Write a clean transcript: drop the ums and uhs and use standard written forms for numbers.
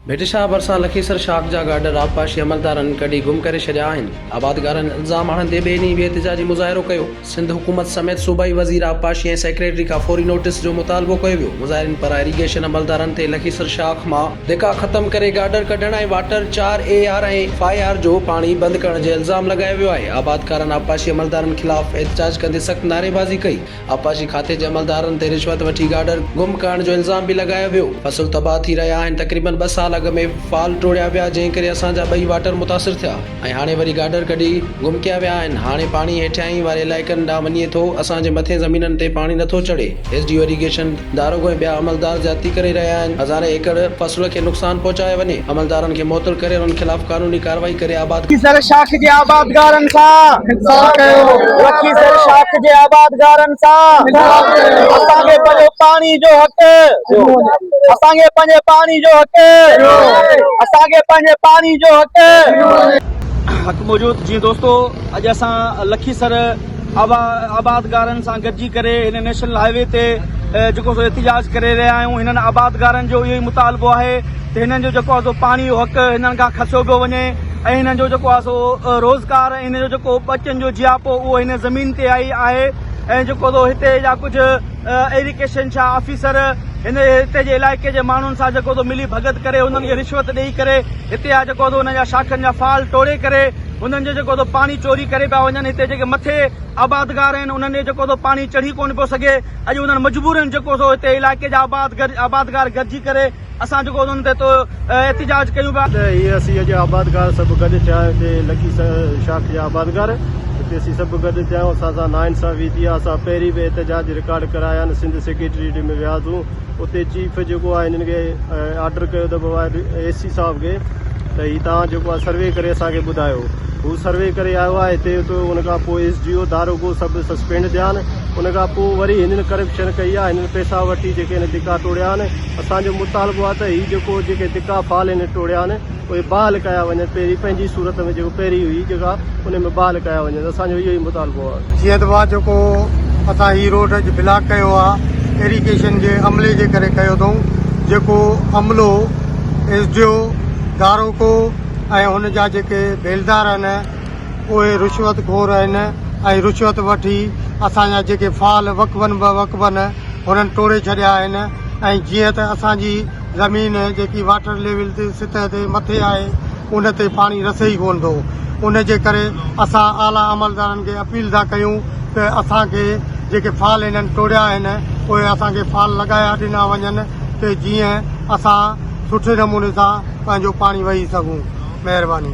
ڀٽ شاهه ڀرسان لکيسر شاخ جا گارڊر آبپاشي عملدارن ڪڍي گم ڪري ڇڏيا آهن. آبادگارن الزام هڻندي ٻئي ڏينهن به احتجاجي مظاهرو ڪيو. سنڌ حڪومت سميت صوبائي وزير آبپاشي ۽ سيڪريٽري کان فوري نوٽيس جو مطالبو ڪيو ويو. مظاهرين پاران اريگيشن عملدارن تي لکيسر شاخ مان ڌڪا ختم ڪري گارڊر ڪڍڻ ۽ واٽر چار اي آر ۽ فائي آر جو پاڻي بند ڪرڻ جي الزام لڳايو ويو آهي. آبادگارن آبپاشي عملدارن خلاف احتجاج ڪندي سخت نعريبازي ڪئي. آبپاشي کاتي جي عملدارن تي رشوت وٺي گارڊر گم ڪرڻ جو الزام به لڳايو ويو. فصل تباهه ٿي رهيا آهن، تقريبن ٻه سال اڳ ۾ فال ٽوڙيا ويا جنهن ڪري اسان جا ٻئي واٽر متاثر ٿيا ۽ هاڻي وري گارڊر ڪڍي گم ڪيا ويا آهن، هاڻي پاڻي هيٺيائين واري علائقن ڏانهن وڃي ٿو، اسان جي مٿين زمينن تي پاڻي نٿو چڙهي، ايس ڊي او اريگيشن، داروغو ۽ ٻيا عملدار زيادتي ڪري رهيا آهن، هزارين ايڪڙ فصل کي نقصان پهچايو وڃي، عملدارن کي معطل ڪري انهن خلاف قانوني ڪارروائي ڪري آباد. سر شاخ جي آبادگارن سان انصاف ڪيو. لکي سر شاخ جي آبادگارن سان انصاف ڪيو. اسان کي پنهنجو پاڻي جو حق ڏيو. اسان کي پنهنجي پاڻي جو حق ڏيو. اسان کي پنهنجي پاڻي جو حق ڏيو. حق موجود جيئن دوستو اڄ اسان لکي سر آبادگارن سان گڏجي ڪري هن نيشنل هاء وي تي جيڪو سو احتجاج ڪري رهيا آهيون هنن آبادگارن جو اهو ئي مطالبو آهي ته هنن جو جيڪو آهي سو پاڻي جو حق هنن کان کسيو پيو وڃي ۽ هنن جو جيڪو آهي سو روزگار ۽ هنن جو جيڪو ٻچن جو جياپو اهو هن زمين تي آئي آهي ۽ جيڪو سو هتي جا ڪجهه ايريگيشن جا آفيسر هن هتي جي علائقي جي ماڻهن سان جيڪو سو ملي ڀڳت ڪري هنن کي رشوت ڏئي ڪري هتي جا جيڪو سو هنن جا شاخن جا فال ٽوڙي ڪري هنن جو جيڪو سو پاڻي چوري ڪري پيا وڃن هتي جيڪي مٿي آبادگار آهن انهن ڏي جيڪو سو پاڻي چڙهي ڪونه پيو سگهي اڄ انهن مجبورن جيڪو سو هتي علائقي جا آبادگار گڏجي ڪري اسان جيڪو انهن تي احتجاج ڪيون پيا. ته هي اسين اڄ آبادگار سڀ گڏ ٿيا آهيون هتي لڪي شاخ جا آبادگار هتي اسين سڀ گڏ ٿيا آهيون اسان سان ناانصافي ٿي آهي اسان پهرين به احتجاج رڪارڊ ڪرايا آهن سنڌ سيڪريٽريٽ ۾ وياسون اتي چيف جيڪو آهي هنن کي آرڊر ڪيو ته بابا اي سي صاحب کي ته هي توهان جيڪو آهي سروي ڪري اسان کي ٻڌايو هو سروي ڪري آيو آهي هتي اتي ان کان پوء ايس ڊي او داروغو سڀ سسپينڊ ٿيا آهن ان کان پوء وري هنن ڪرپشن ڪئي آهي هنن پئسا وٺي جيڪي هن دڪا ٽوڙيا آهن اسان جو مطالبو آهي ته هي جيڪو جيڪي دڪا فعال هن ٽوڙيا آهن اهي بحال ڪيا وڃن پهرين پنهنجي صورت ۾ جيڪو پهرين هئي جيڪا ان ۾ بحال ڪيا وڃن اسان جو اهو ئي مطالبو آهي. جيئن ته واهه جيڪو اسان هي روڊ اڄ بلاڪ ڪيو آهي ايريگيشن جي عملي جي ڪري ڪيو اٿئون جيڪو عملو ايس ڊي او داروڪو ۽ هن جا جيڪي بيلدار آهن اهي رشوت خور آهن ۽ رشوت وٺي اسان جا جيڪي فعال وقفن به وقفن هنن ٽوڙي ڇڏيا آهن ۽ جيئن ته اسان جي زمين جيڪي واٽر ليول تي سطح تي مٿي آهي ان تي پاڻي رسي ئي ڪونه ٿو ان جي ڪري اسان اعليٰ عملدارن کي اپيل ٿا ڪيون ته اسان کي جيڪي فعال هنن ٽوڙيا آهن اهي اسان کي فعال لڳايا ڏنا وڃن ته جيئن اسان سٺي نموني سان پنهنجو پاڻي وهي سگهون مهرباني.